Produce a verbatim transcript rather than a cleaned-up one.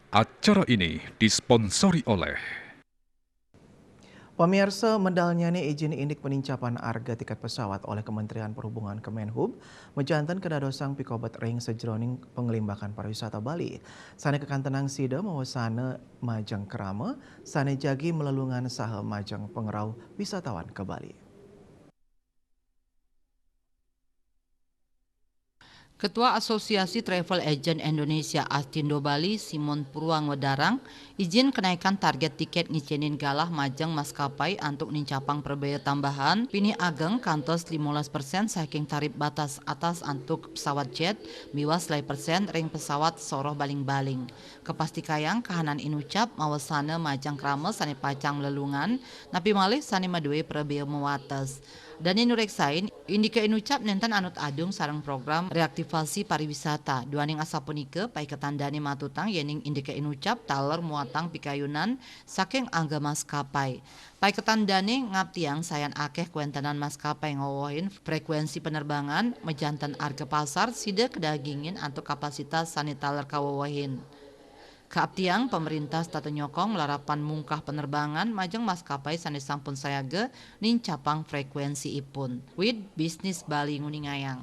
Acara ini disponsori oleh Pamiarsa, medalnya ni izin indik penincapan arga tiket pesawat oleh Kementerian Perhubungan Kemenhub, mejanten kedadosang pikobet ring sejeroning pengelimbakan pariwisata Bali. Sane kekantenang sida mawasana majeng krama, sane jagi melelungan saha majeng pengrauh wisatawan ke Bali. Ketua Asosiasi Travel Agent Indonesia Astindo Bali, Simon Purwang wedarang, izin kenaikan target tiket ngicenin galah majeng maskapai antuk nincapang prabaya tambahan, pinih ageng kantos limolas persen saking tarip batas atas antuk pesawat jet, miwah selae persen ring pesawat soroh baling-baling. Kapastikayang kahanan inucap mawasana majeng krama sane pacang lelungan, napi malih sane madue prabaya mawates. Dane nureksain, indike inucap nenten anut adung sareng program reaktivasi pariwisata. Duaning asapunika, paiketan dane matutang yening indike inucap taler muatang pikayunan saking angga maskapai. Paiketan dane ngaptiang sayan akeh kwentenan maskapai ngowohin frekuensi penerbangan, mejanten arga pasar sida kadagingin antuk kapasitas sane taler kawowohin. Kaaptiang, pemerintah setata nyokong malarapan mungkah penerbangan majeng maskapai sane sampun sayaga nincapang frekuensiipun. Wid Bisnis Bali nguningayang.